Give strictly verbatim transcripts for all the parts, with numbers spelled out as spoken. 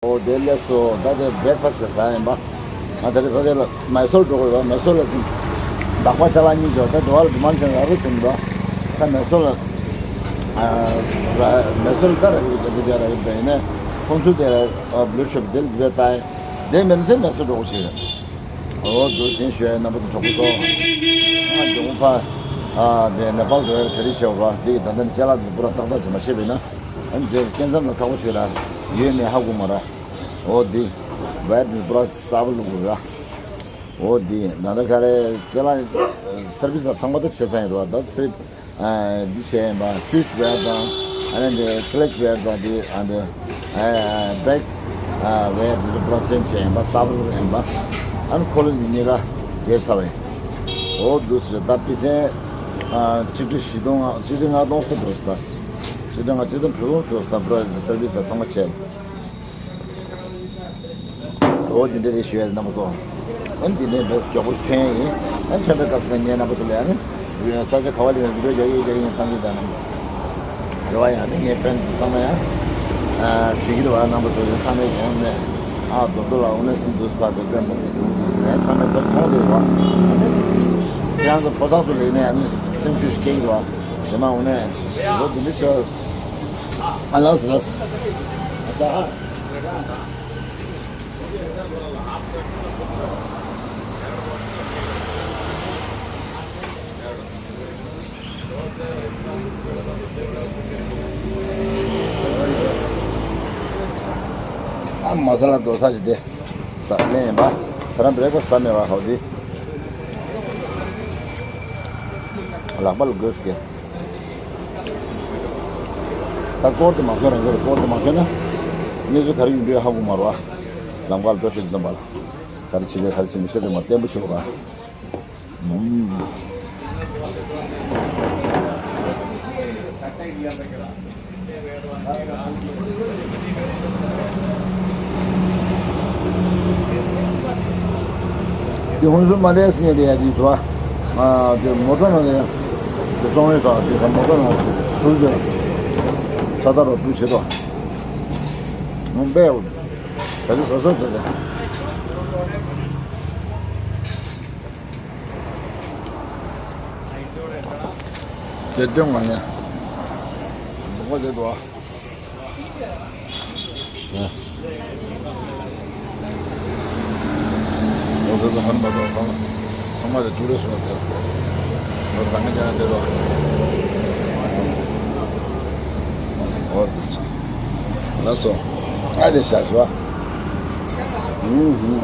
ཨོ་དེ་ལས་སོ་ད་དེ་བྲེག་ཕ་སི་ཟ་ཡིན་པ། ང་ད་རེ་ཕ་གི་ལ་མེ་སོར་འགྲོ་དགོས་པ། མེ་སོར་ལ་ཅིང་བདག་པ་ཅ་ལག་གཉིས་འཇོག་ད་དུ་བ་ལ་དུ་མ་ཅན་ར་རུ་ཅན་པ། ད་མེ་སོར་ལ་མེ་སོར་ལ་ད་ར་གི་རྒྱ་ཆེ་རྒྱ་ར་གི་ད་ཡིན་ནས་ཁོང་ཚོ་དེ་ལ་བླུ་ཤོབ་དེ་ལ་དུ་བས་ད་ཡིན། དེ་མེད་ན་དེ་མེ་སོར་འགྲོ་དགོས་ཞིག་རེད། ཨོ་དུ་ཟིན་ཞུ་ཡ་རྣམ་པ་ཚོ་གྲོགས་པོ་ཚོ། ང་ཇོ་མོ་ཕ་དེ་ནེ་པཱལ་དུ་བས་གྲ་སྒྲིག་བྱས་པ་དེ་གི་ད་ལྟ་ནི་ཅ་ལག་དུ་པུ་ར་ཏག་ཏག་ཅིག་མ་བྱས་པས་ན། ཨ་ནི་རྗེས་སྐྱེ་མཚམས་ལ་ཁག་པོ་ཆེ་ར་ཡོད་མེད་ཧ་གོ་མ་ར། འོ་འདི་བད་འདི་པུ་ར་གསར་པ་བླུགས་ར། འོ་འདི་ད་ལྟ་ག་རེ་ཅ་ལག་སར་བི་སི་ལ་ཚང་མ་ད་ཆེ་ཚང་ཡོད་ར། ད་སི་འདི་བྱས་ཡིན་པ་སུས་བད་དང་ཨ་ནི་འདི་ཀི་ལེག་བད་དང་འདི་ཨ་འདི་བད་བད་འདི་པུ་ར་ཅན་བྱས་ཡིན་པ་གསར་པ་བླུགས་ཡིན་པ། ཨ་ནི་ཁོ་ལ་ནི་གཉིས་ཀ་བྱས་ཚར་བ་ཡིན། འོ་འདུག་ཟེར་ད་པི་ཅན་ཆིག་ཁྲི་བཞི་སྟོང་ཆིག་ཁྲི་ལྔ་སྟོང་སུ་འགྲོ་སོང་ད། ཆིག་སྟོང་ལྔ་སྟོང་དྲུག་སྟོང་ཙམ་ད་པུ་ར་སར་བི་སི་ད་ཚང་མ་བྱས། འོ་འདི་འདྲ་རེད་ཞུ་ཡ་རྣམ་པ་ཚོ། ཨ་ནི་འདི་ནས་བེས་མགྱོགས་པོ་ཐོན་ཡིན། ཨ་ནི་ཐོན་པའི་སྐབས་སུ་ངས་རྣམ་པ་ཚོ་ལ་ཨ་ནི་ས་ཆ་ག་བ་ལ་ཡང་བི་ཌིའོ་རྒྱག་གི་རྒྱག་གི་ཡིན་བཏང་གི་ད་རྣམ་པ་ཚོ། རེ་བ་ཡང་ནི་ངའི་ཕན་ཚུན་ཚང་མ་ཡང་གཟིགས་ཀྱི་རེད་བ། རྣམ་པ་ཚོ་ཡང་ཚང་མས་ཡོང་ནས་ཨ་རྡོ་རྡོ་ལ་འོ་ནས་སུ་འདུག་ཕ་བེ་བེ་མོ་སུ་འདུག་འདུག་ཟེར་ནས་ཚང་མས་ཐོ་མཐོང་དེ་རེད་བ། ཁྱེད་རང་ཚོ་ཕོ་བྲང་སུ་ལེགས་ནས་ཨ་ནི་སེམས་ཤུགས་ཤིག་སྐྱེ་གི་རེད་བ། རྗེས་མ་འོ་ནས་ལོ་འདི་འདྲ་ཤོར། ཨ་ལགས་སོ་ལགས་སོ། ཨ་ཙ། ཨ་མ་ས་ལ་རྡོ་ས་ཞིག་དེ། ས་ལེན་ཡིན་པ། ཁ་རང་བྲེག་ཕ་སི་ཟ་མེད་པ་ཧོ་དི། ལག་པ་ལ་དགོས་ཀྱི། ད་སྐོར་དུ་མ་ཁྱོན་རང་གི་སྐོར་དུ་མ་ཁྱོན་ན། གནས་ཚུལ་ག་རེ་ཡིན་པའི་ཧ་གོ་མ་རོ། ལམ་ཁ་ལ་འགྲོ་ཤེས་ཙམ་པ་ལ། ག་རེ་བྱེད་པའི་ག་རེ་བྱེད་མི་ཤེས་དེ་མ་བརྟན་པོ་བྱུང་ར། དེ་ཧོན་སུ་མ་ལས་ངས་ལས་ཡ་དེ་དུ་བ། དེ་མོ་ཊ་ནང་ལས་ཡ། དེ་གཙང་བའི་ཁ་དེ་ཁ་མོ་ཊ་ནང་ཟུར་བྱས། ཁྲ་ཐར་བ་འདུ་བྱེད་དོ། ངོ་པས་ད་དེ་བཟོ་བཟོ་དེ་རེད། དེ་སྟོན་མ་ཡིན། མགོ་དེ་དུ་བ། ཨོ་དེ་ཚོ་ཧན་པ་དང་ཚང་ཚང་མ་དེ་ཀྲུ་རེ་སོང་དེ། ང་ཟ་མི་ཉན་དེ་དོ། ཨོ་དེ་སོ། ལགས་སོ། ཨ་དེ་ཤ་ཞུ་བ། ཧུམ་ཧུམ།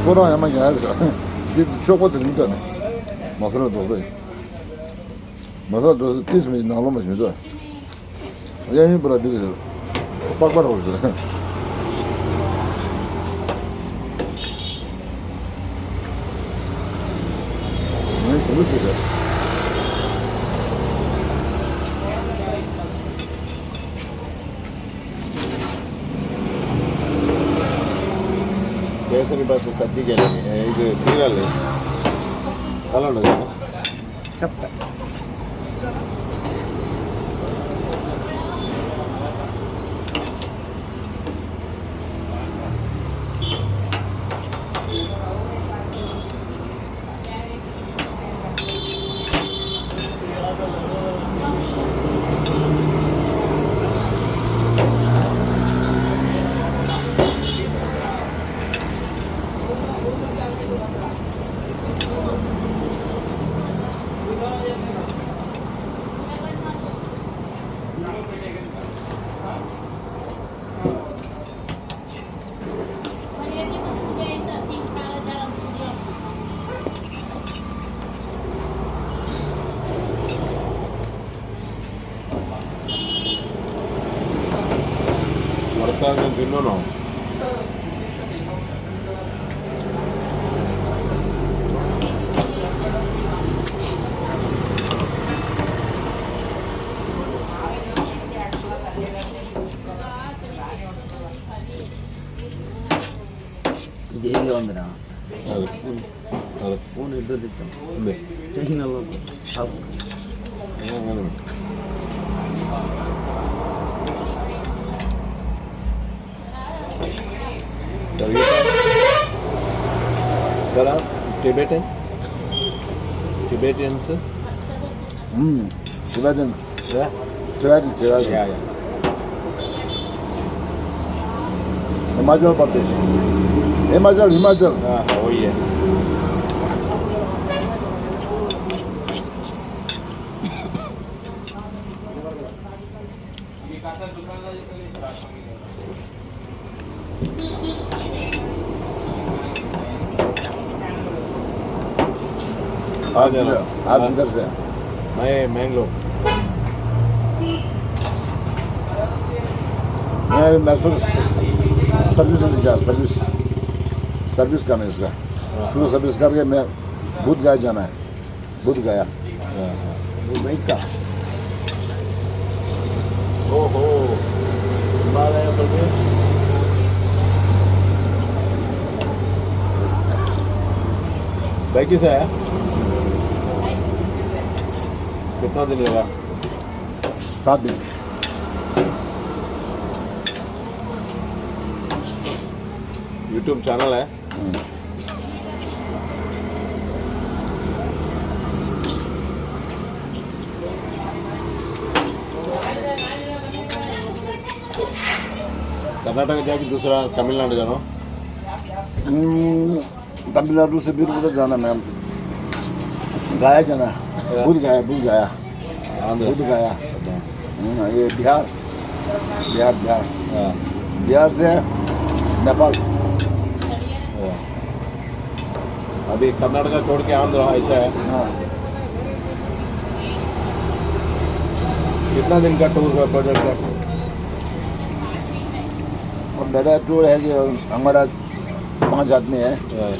ཁོ་རང་ཡང་མ་ཉལ་ཟེར། འདི་ཆོག་པ་དེ་རིང་ཙམ་ནས་མ་སོ་ན་རྡོག་རྡོག་ཡིན། མ་ས་དོ་ཏིས་མི་ནང་ལོ་མ་ཞིག་མི་འདུག་ཡང་ཡིན་པ་ར་འདི་ཟེར། པགས་པ་རོ་ཟེར། ངས་ཞུ་ཞུ་ཟེར། कैसे भी बस सर्दी के लिए, ये जो सीरियल है, हेलो ना। No, no. Tibetan? Tibetans? Mm, Tibetan. Yeah? Tibetan, Tibetan. Yeah, yeah. Himachal Pradesh. Himachal, Himachal. Ah, oh yeah. आप किधर, आप किधर से? मैं मैंगलोर। मैं मैसूर सर्विस इंतजार, सर्विस, सर्विस का मैं इसका। टूर सर्विस करके मैं बुध गया जाना है। बुध गया। वो वहीं का। ओहो। हिमालय प्रदेश। भाई, किस है? कितना दिन लगा? सात दिन। YouTube चैनल है। कर्नाटक जाके दूसरा तमिलनाडु जाना। हम्म, तमिलनाडु से फिर उधर जाना मैम। गया जाना। गया। बुध गया, बुध गया। आंध्र। बुध गया। अच्छा। हम्म, ये बिहार। बिहार, बिहार। हाँ। बिहार से नेपाल। हाँ। अभी कर्नाटका छोड़ के आंध्र ऐसा है। हाँ। कितना दिन का टूर का प्रोजेक्ट है? अब मेरा टूर है कि हमारा पांच आदमी है। हाँ।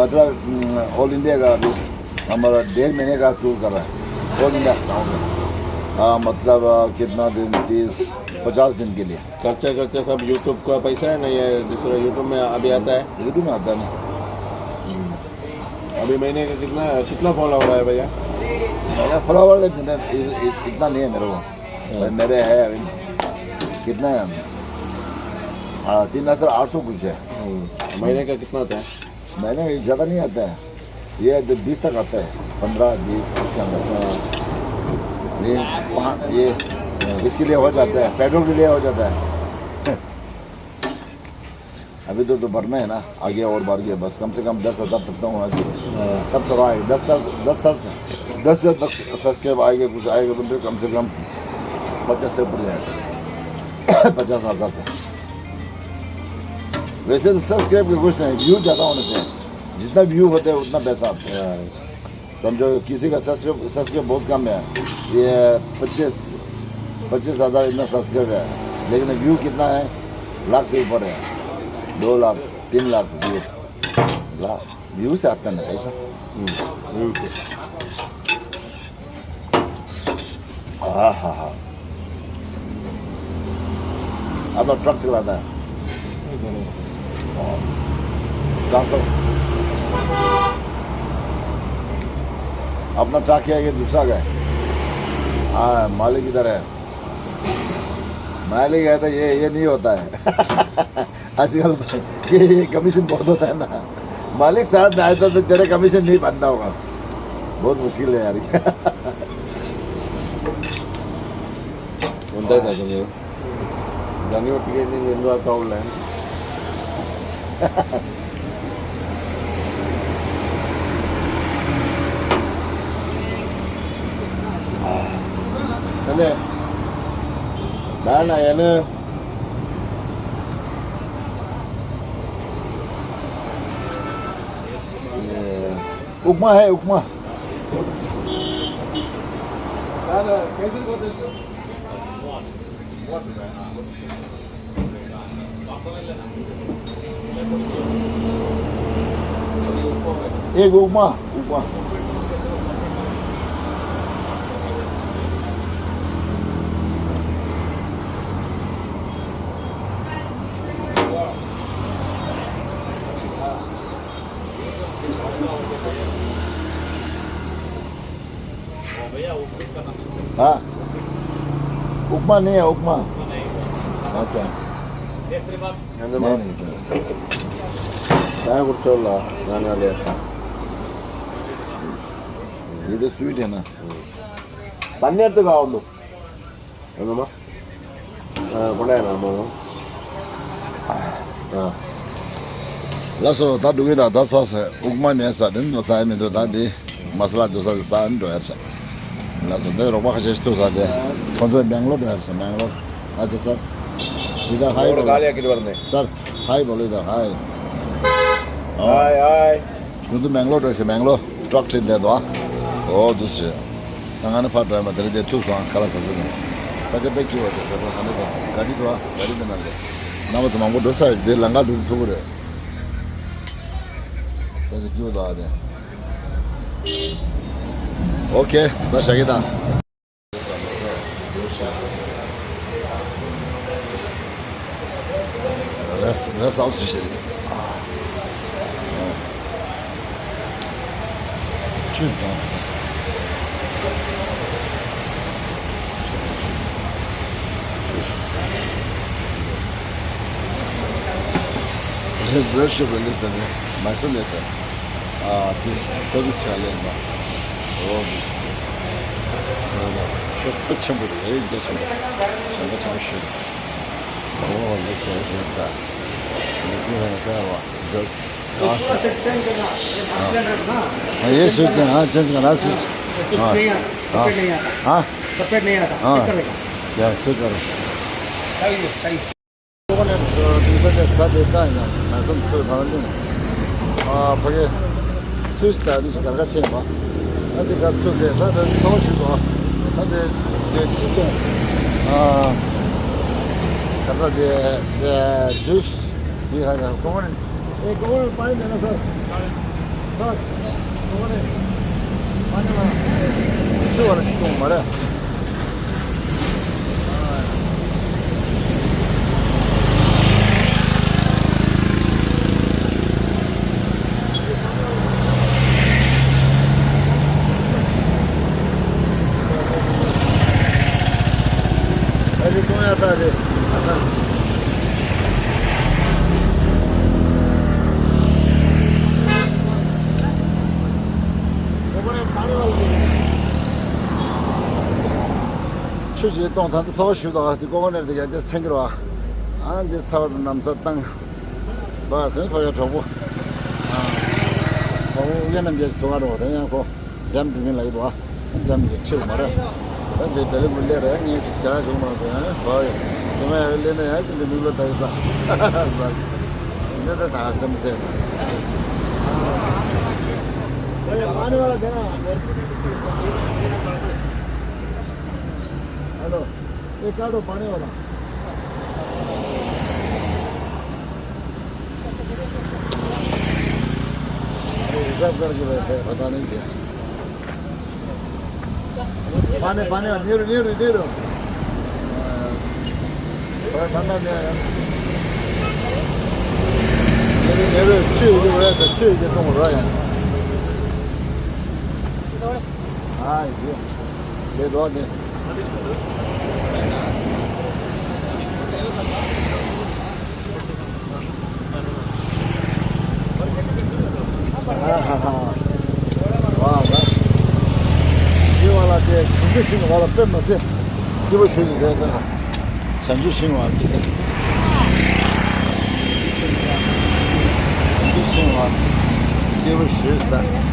मतलब, हम्म, ऑल इंडिया का अभी हमारा डेढ़ महीने का टूर कर रहा है। All India. हाँ, मतलब, अ, कितना दिन? तीस, पचास दिन के लिए। खर्चा, खर्चा सब YouTube का पैसा है ना, ये दूसरा YouTube में अभी आता है? YouTube में आता है ना। हम्म। अभी महीने का कितना, कितना फॉलोअर है भैया? मेरा फॉलोअर इतना, इ-, इ-, इतना नहीं है मेरे को। हाँ। भाई, मेरे है अभी, कितना है? हाँ, तीन हज़ार आठ सौ कुछ है। हम्म। महीने का कितना आता है? महीने में ज़्यादा नहीं आता है। ये तो बीस तक आता है, पन्द्रह, बीस इसके अंदर। हाँ। ये पा-, ये हाँ। इसके लिए हो जाता है, पेट्रोल के लिए हो जाता है। अभी तो, तो बढ़ना है ना, आगे और बढ़ गया, बस कम से कम दस हज़ार तक तो होना चाहिए। हाँ। तब तो आए, दस हज़ार, दस हज़ार, दस हज़ार तक सब्सक्राइब आएगा, कुछ आएगा तो फिर कम से कम पचास से ऊपर जाएगा। पचास हज़ार से। वैसे तो सब्सक्राइब का कुछ नहीं, व्यू ज़्यादा होना चाहिए। जितना व्यू होता है, उतना पैसा आता है। हाँ। समझो, किसी का सब्सक्राइब, सब्सक्राइब बहुत कम है, ये पच्चीस, पच्चीस हज़ार इतना सब्सक्राइब है, लेकिन व्यू कितना है? लाख से ऊपर है, दो लाख, तीन लाख व्यू। ला-, व्यू से आता है ना पैसा। हम्म, व्यू से। हाँ, हाँ, हाँ। अपना ट्रक चलाता है। ट्रांसफर। अपना ट्रक है कि दूसरा का है? हाँ, मालिक इधर है। मालिक है तो ये, ये नहीं होता है। आजकल ये, ये कमीशन बहुत होता है ना। मालिक साथ में आया था तो तेरा कमीशन नहीं बनता होगा। बहुत मुश्किल है यार। Untai sa kung yun. Daniel Tigay ni Nindua Kaulan. Ano? Dahil na yan eh. उपमा है, उपमा। दादा, कैसे बोलते हैं इसको? What? What? एक उपमा, उपमा। हाँ। उपमा नहीं है, उपमा। अच्छा। नहीं, नहीं, सर। चाय कुछ चल रहा, खाने वाले। ये तो स्वीट है ना। पनीर तो खाओ तुम। ཨ་ནི་མ། ཨ། ཁོ་ན་ཡང་ན་མ། ཨ། ལགས་སོ། ད་འགྲོ་གི་ད། ད་ཚར་སོང་། ཨུག་མ་མེད་ས་དེ་ནི་ཟ་ཡ་མི་འདུག་ད་འདི་མ་ས་ལ་འདུག་ས་དེ་ཟ་ནི་འགྲོ་ཡ་རེད་ཤག་ལགས་སོ། འདི་རོགས་པ་ཁ་ཤས་ཤིག་ཐུག་ས་དེ། ཁོ་ཚོ་མེང་ལོར་འགྲོ་ཡ་རེད་ཤག་མེང་ལོར། ཨ་ཅེ་སར། འདི་ད་ཧའི་བོ་ལོ། སར། ཧའི་བོ་ལོ། ད་ཧའི། ཧའི་ཧའི། ང་ཚོ་མེང་ལོར་འགྲོ་ཞིག་མེང་ལོར་ཊྲག་ཁྲིད་བསྡད་འདུག་ཨ། འོ་འདུག་ཞེས། ད་ང་ནི་ཕར་འགྲོ་ཡ་མ། དེ་རིང་དེ་ཐུག་སོང་ཨ། ཁ་ལག་ཟ་ས་ནས། ས་ཆ་དཔེ་སྐྱིད་པོ་རེད། ས་ཆ་ག་འདྲ་འདུག་ག་འདྲ་འདུག་ཨ། ག་རེ་འདི་ནང་རེད། རྣམ་པ་ཚོ་མང་པོ་འགྲོ་ས་རེད། དེ་ལམ་ཁ་འགྲོ་དུས་ཐུག་གི་རེད། ས་ཆ་སྐྱིད་པོ་འདུག་ཨ་དེ། ཨོ་ཁེ། ད་བཞག་གི་ད། རེས་རེས་ཨའུ་ཊི་ཞིག་བྱེད། ཆུ་དང་། རེས་རེས་ཤོབ་རེ་ལིས་ནས་མ་སོ་ལས་ས། ཨ་དེ་སར་བིས་ཆ་ལེན་པ། འོ། ཤོག་དཔེ་ཆེན་པོ་རེད། རྒྱ་ཆེན་པོ། ཞེན་པ་ཆེན་པོ་ཞིག་ཨོ་ལེ་ཁྱེད་རེད་ད། ལེ་ཁྱེད་རེད་ད་བ། འཇོག་ཨ་ས། ཨ་ཡེ་སུ་ཅན། ཨ་ཅན་ཅན་ར་སུ་ཅན། ཨ་ཨ་ཨ་ཡ་ཅི་ཀར། ཁོ་ནས་དུས་ཚོད་དེ་ས་དེ་ཀ་ཡིན་ན་ང་ཚོ་ཚོས་ཕ་ལུན་ཨ་ཕ་གི་སུས་ད་དེ་ཞིག་གར་ག་ཆེན་པ། ད་དེ་གར་ཚུགས་དེ་ད་དེ་ཚོ་ཞིག་གོ། ད་དེ་དེ་ཅི་ཏོང་། ཨ་ག་ས་དེ་དེ་ཇུས་དེ་ཧ་ཡ་གོང་ནས་ཨེ་གོང་ནས་པ་ཡིན་ན་ས། ས་གོང་ནས་པ་ནས་ལ་ཆུ་བ་ལ་ཆུ་ཏོང་མ་རེད། ཨ་རི་གཏོང་ཡ་ད་རེད། ཨ་ད། ཆུ་ཞིག་གཏོང་ཐང་དུ་ཚ་བ་ཞུ་དང་དེ་ཀོ་ཀོ་ནེར་དེ་ག་དེ་ཐེང་གི་རོ། ཨ་འདི་ཚ་བ་དང་ནམ་ཚ་བཏང་། བ་སེ་ཕ་ཡ་གྲོགས་པོ། ཨ་གྲོགས་པོ་ཡོད་ན་འདི་ཚོ་ང་རོ་དེ་ཡང་ཁོ་འཇམ་དུ་མིན་ལ་ཡོད་བ། འཇམ་གྱི་ཆེ་བ་མ་རེད། ད་འདི་བེ་ལི་མུ་ལེ་རེད། ངས་ཅིག་བྱ་བྱུང་མ་རེད། ཨ་བ་ཡ་ཚོ་མ་ཡ་ལེ་ན་ཡ་ཀི་འདི་མིག་ལོ་ད་ཡོད་ད། འདི་ད་ད་སེམས་སེམས། हेलो। ये काटो पानी वाला। ये हिसाब करके बैठे हैं, पता नहीं क्या। पानी, पानी, नीरू, नीरू, नीरू। थोड़ा ठंडा दिया यार। नीरू, नीरू, छुई के बोला था, छुई के तुम रहा है। हाँ, ये। ले दो, दे। ཡེ་བ་ལ་དེ་བྱང་ཆུབ་ཤིང་བ་ལ་དཔེ་མ་ཟད་སྐྱིད་པོ་ཞུ་གི་རེད་ད། བྱང་ཆུབ་ཤིང་བ་དེ་དང་། བྱང་ཆུབ་ཤིང་བ་སྐྱིད་པོ་ཞུ་ད།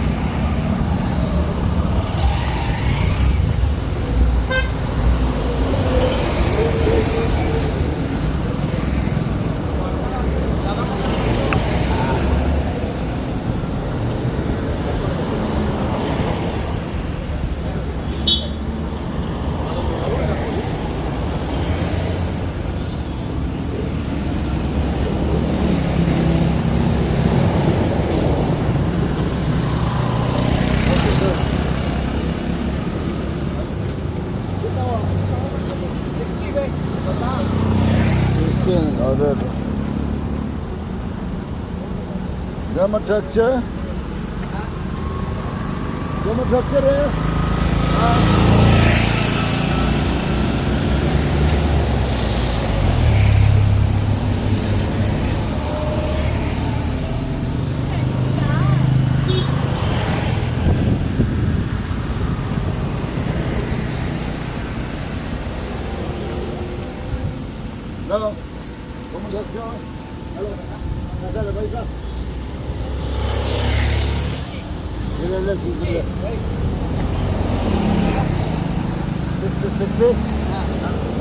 སྒོར་མོ་དྲུག་ཅུ། སྒོར་མོ་དྲུག་ཅུ་རེད། ཨ། ལགས། སྒོར་མོ་དྲུག་ཅུ། हेलो, कैसा है भाई साहब? ये ले, ले, सिक्सटी ले। Sixty, sixty.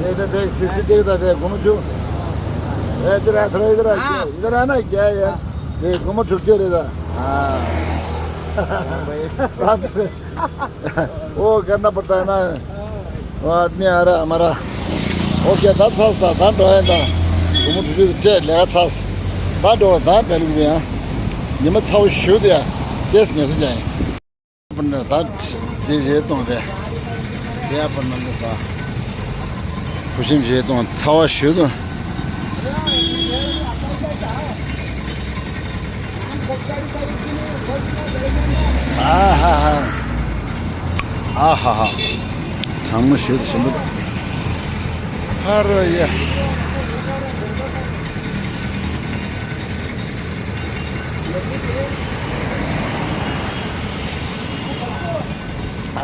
ये तो देख, सिक्सटी ठीक था, देख, घूम चु। ए, इधर आ, थोड़ा इधर आ, हाँ। इधर आ ना, क्या है यार? हाँ। ये घूम चुक चुके था। हाँ। साथ में। वो करना पड़ता है ना। वो आदमी आ रहा हमारा। वो क्या था, था, था, था, डोए था। घूम चुके थे, ले था। था, डोए था, पहले भी, हाँ। ये मत खाओ, शो दिया। टेस्ट नहीं सुन जाए। ད་དེ་བཞེས་བཏང་སྟེ། དེ་ཡར་པར་ནང་གི་ས། གུ་ཤིམ་བཞེས་བཏང་ཚ་བ་ཞུ་དང་། ཨ་ཧ་ཧ། ཨ་ཧ་ཧ། གྲང་མོ་ཞུ་དང་ཞིམ་པོ་དང་། ཧ་རོ་ཡ།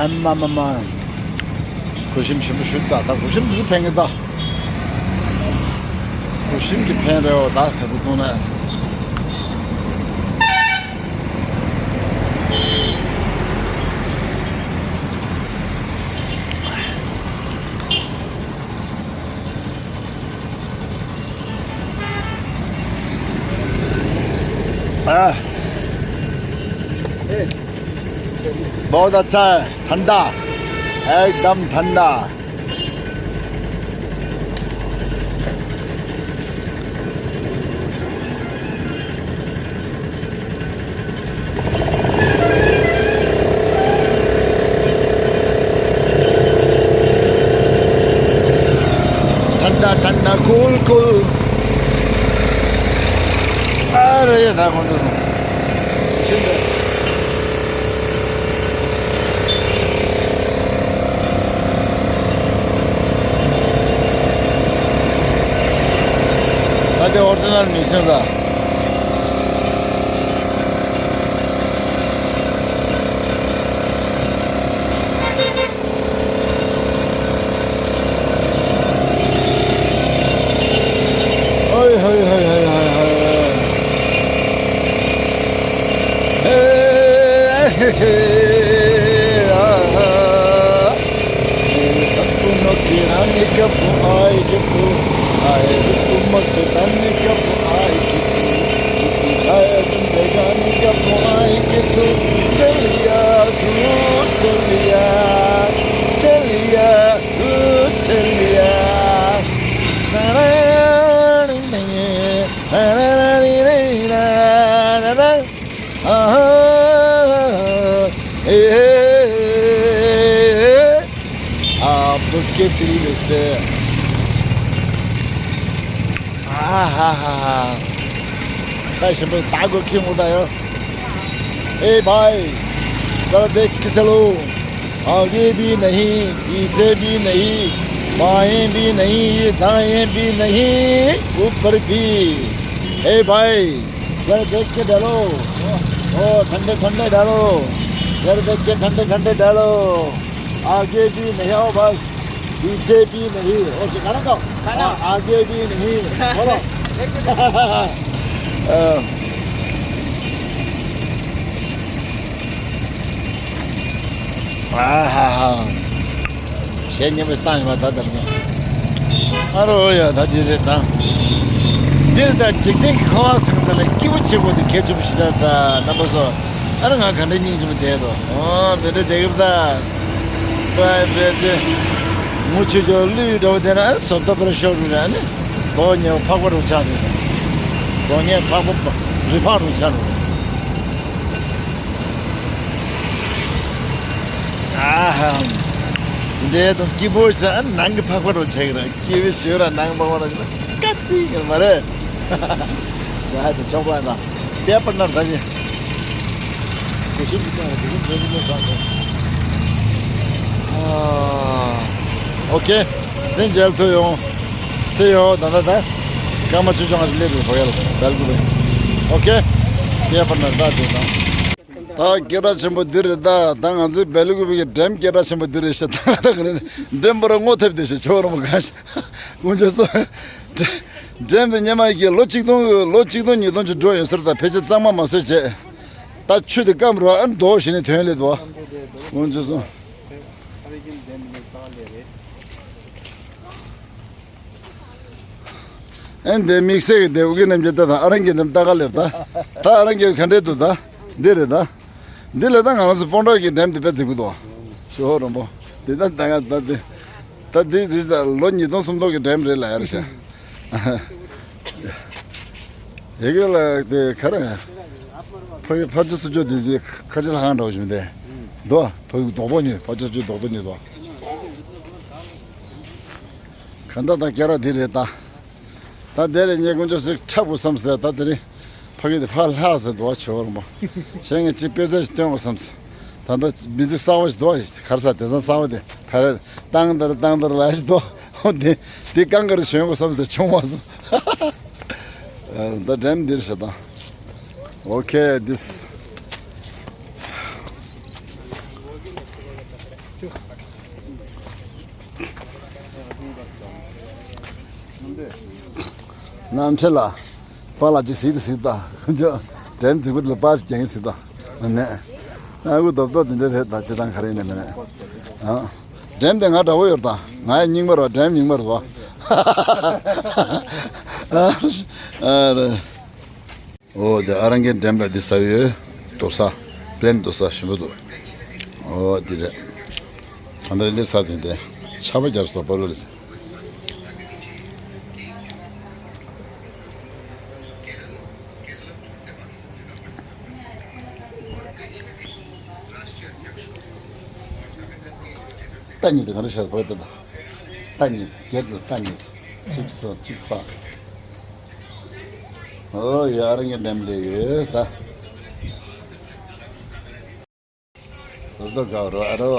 ཨ་མ་མ་མ། གུ་ཤིམ་ཞིམ་པོ་ཞུ་ད། ད་གུ་ཤིམ་འདི་ཕན་གི་ད། གུ་ཤིམ་གྱི་ཕན་རེད་འོ་ད་ག་ཚོད་བཏུང་ན། हाँ। बहुत अच्छा है, ठंडा, एकदम ठंडा। ठंडा ठंडा कूल कूल। अरे ये था कौन सा? ད་དེ་ཨོ་རི་ཇི་ནལ་མི་ཤེས་ད། ཧོའི་ཧོའི་ཧོའི་ཧོའི་ཧོའི་ཧོའི། ཧེ་ཧེ་ཧེ་ཨ་ཨ། Satu no kirani kapu ai kitu, ai kitu masitani kapu ai kitu, kitu jaya jindagani kapu ai kitu, chaliya tu chaliya, chaliya tu chaliya. आपके दिल से। आहाहा। भाई, सुनो, ताको क्यों उठायो? ए भाई, जरा देख के चलो। आगे भी नहीं, पीछे भी नहीं, बाएं भी नहीं, दाएं भी नहीं, ऊपर भी। ए भाई, जरा देख के डालो। ओ, ठंडे ठंडे डालो। जरा देख के ठंडे ठंडे डालो। आगे भी नहीं हो बस, पीछे भी नहीं। ओके, गाना गाओ। गाना। हाँ, आगे भी नहीं। बोलो। एक मिनट। अ। आहाहा। གཞས་སྙན་པོ་བཏང་ཡོད་པ་ད་ལྟ་ནས། ཨ་རོ་ཡ་ད་འདི་རེད་ད། འདིར་ད་འཇིག་རྟེན་གྱི་ཁ་བ་ཟེར་བ་ལ་སྐྱིད་པོ་བྱེད་དགོས་དེ་གལ་ཆེན་པོ་ཞིག་རེད་ད་རྣམ་པ་ཚོ། ཨ་རོ་ང་ག་འདྲ་སྙིང་རྗེ་མོ་བསྡད་དོ། ཨོ་དེ་འདྲ་བསྡད་གི་རེད་ད། པའི་པའི་དེ། ངུ་ཆུ་ཆུ་གླུད་འགྲོ་བ་དེ་ན་ཨ་བཟོ་ལྟ་བུར་ཤོར་རུ་ར་ནི། མདོག་ཉེས་པ་ཕག་པ་རུ་ཆགས་འདུག་མདོག་ཉེས་ཕག་པ་རི་ཕག་རུ་ཆགས་འདུག་ཨ་ཧམ། འདྲེ་དང་སྐྱིད་པོ་ཞིག་ཨ་ནང་གི་ཕག་པ་རུ་ཆགས་ཀྱི་རེད། སྐྱིད་པོ་ཞིག་ར་ནང་ཕག་པ་རུ་ཆགས་ཀྱི་རེད་མ་རེད། ཟ་ཡ་དེ་ཆོག་པ་དང་། པེ་པར་ནང་ད་ནི། ཨོ་ཁེ། དེ་མཇལ་ཐུབ་ཡོང་། སེ་ཡོ་ད་ད་ད། སྐར་མ་བཅུ་བཅོ་ལྔ་ཞིག་སླེབས་ཡོད་བོ་ཡ་ལ་སྦེལ་ཀུ་པེ། ཨོ་ཁེ། ཁེ་པར་ན་ད་དེ་དང་། ད་སྐད་གྲགས་ཆེན་པོ་འདི་རེད་ད། ད་ང་ཚོའི་སྦེལ་ཀུ་པེ་གི་འགྲེམས་སྐད་གྲགས་ཆེན་པོ་འདི་རེད་ཤག་ད་ད་ག་ནས་འགྲེམས་པར་ངོ་ཐེབས་ཏེ་ཤག་ཆོག་རོ་མོ་ག་ཤག་དཀོན་མཆོག་གསུམ། འགྲེམས་དེ་སྙེ་མ་གི་ལོ་གཅིག་སྟོང་ལོ་གཅིག་སྟོང་ཉིས་སྟོང་ཅིག་འགྲོ་ཡོད་ཟེར། ད་ཕལ་ཆེར་གཙང་མ་མ་བཟོས་བྱས། ད་ཆུ་དེ་སྐམ་རུ་ཨ་མདོག་ཞིག་ནས་ཐོན་ལེ་འདུག་དཀོན་མཆོག་གསུམ། ཨན་དེ་དམིགས་བསལ་གྱི་དེ་ཨུ་གི་རྣམ་རྒྱལ་ད་དང་ཨ་རང་གི་རྣམ་ལྟ་ག་ལེར་ད། ད་ཨ་རང་གི་ག་འདྲས་འདུག་ད། འདི་རེད་ད། འདི་ལས་ད་ང་རང་ཚོ་སྤོན་ཊ་གི་འགྲེམས་དེ་དཔེ་རྫིག་པོ་འདུག་ཞོ་རོང་པོ། འདི་ད་ད་ང་ད་འདི། ད་འདི་འདི་ད་ལོ་ཉིས་སྟོང་སུམ་སྟོང་གི་འགྲེམས་རེད་ལ་ཡར་ཤ། ཡ་གི་ལ་དེ་ག་རེ། ཕ་གི་ཕ་ཆུ་སུ་ཅོ་འདི་འདི་ཁ་ཆེ་ལ་ཧང་འདྲ་བོ་ཞིག་མི་འདུག་ད་ཕ་གི་རྡོག་པོ་ཉོས། ཕ་ཆུ་སུ་ཅོ་རྡོག་པོ་ཉོས་འདུག་ག་འདྲ་ད་སྐད་གྲགས་འདི་རེད་ད། ད་དེ་ལས་ངས་དཀོན་མཆོག་ཟིག་འཁྲབ་དགོས་བསམ་ཟེར། ད་དེ་རིང་ཕ་གི་དེ་ཕར་ལྷག་ཟེར་འདུག་བ་ཆོས་རོང་པོ། གཞན་ངས་ཅིག་དཔེ་མཚོན་ཞིག་སྟོན་དགོས་བསམ་ཟེར། ད་ལྟ་མི་ཚིག་གསར་བ་ཞིག་འདུག་བ། གར་ས་དེང་སང་གསར་བ་དེ་ད་རེད། ཏང་ཏར་ཏང་ཏར་ལ་ཞིག་འདུག་འོ་དེ་དེ་གང་གར་ཞོན་དགོས་བསམ་ཟེར་བྱུང་བ་སོང་། ད་འགྲེམས་འདིར་ཞེ་དང་། ཨོ་ཁེ་དིས། གནམ་ཁྲེ་ལ། པཱ་ལགས་ཅིག་གཟིགས་དང་གཟིགས་དང་། ཁོ་ཚོ་འགྲེམས་རྫིག་པོ་དེ་ལ་པཱ་ཞིག་རྒྱག་གིན་གཟིགས་དང་། ཨ་ནི། ཨ་ཁུ་རྡོབ་རྡོབ་དེ་འདྲ་རེད་ད། ཅི་དང་ག་རེ་ཡིན་ནའི་མིན་ནའི། ཨ། འགྲེམས་དེ་ང་འདྲ་བོ་ཡོད་ད། ང་ཡང་རྙིང་མ་རེད་བ། འགྲེམས་རྙིང་མ་རེད་བ། ཨ་རེ། ཨོ་དེ་ཨ་རང་གི་འགྲེམས་ལ་འདི་ཟ་ཡོད། རྡོ་ས། པླེན་རྡོ་ས་ཞིམ་པོ་འདུག་ཨོ་འདི་རེད། ད་ལྟ་ལས་ས་ཟིན་ཏེ། ཆར་པ་བརྒྱབ་སོང་པ་ལོ་ལ་ཟིན། ཏ་ཉིད་དེ་ག་རེ་བྱས་པ་ད། ཏ་ཉིད་སྒེར་དུ་ཏ་ཉིད་གཅིག་སོ་གཅིག་པ། ཨོ་ཡ་ཨ་རང་གི་འགྲེམས་ལས་ཡོད་ད། རྡོ་དགའ་རོ་ཨ་རོ།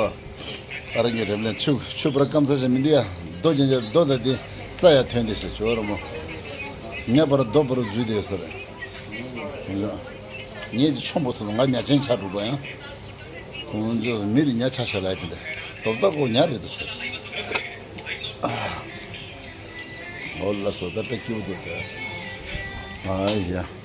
ཨ་རང་གི་རེབ་ལན་ཆུ་ཆུ་པར་སྐམ་ས་ཞིག་མི་འདུག་ཡ། རྡོ་རྒྱན་རྒྱ་རྡོ་དང་དེ་རྩྭ་ཡ་ཐོན་དེ་ཞེས་བྱོས་རོ་མོ། ངས་པར་རྡོ་པར་འཛུལ་དེ་ཡོད་ས་རེད། ངས་ཀྱི་ཆོམ་པོ་སོང་ང་ཉ་ཆེན་ཆགས་འགྲོ་གོ་ཡང་། ཁོང་ཚོས་མི་རི་ཉ་ཆ་ཤ་ལ་དེ་འདྲ་རྡོ་བཏགས་ཀོ་ཉ་རེད་དུ་ཟེར། ཨོ་ལ་སོ་ད་པེ་ཀྱུ་དུ་ཟེར། ཨ་ཡ།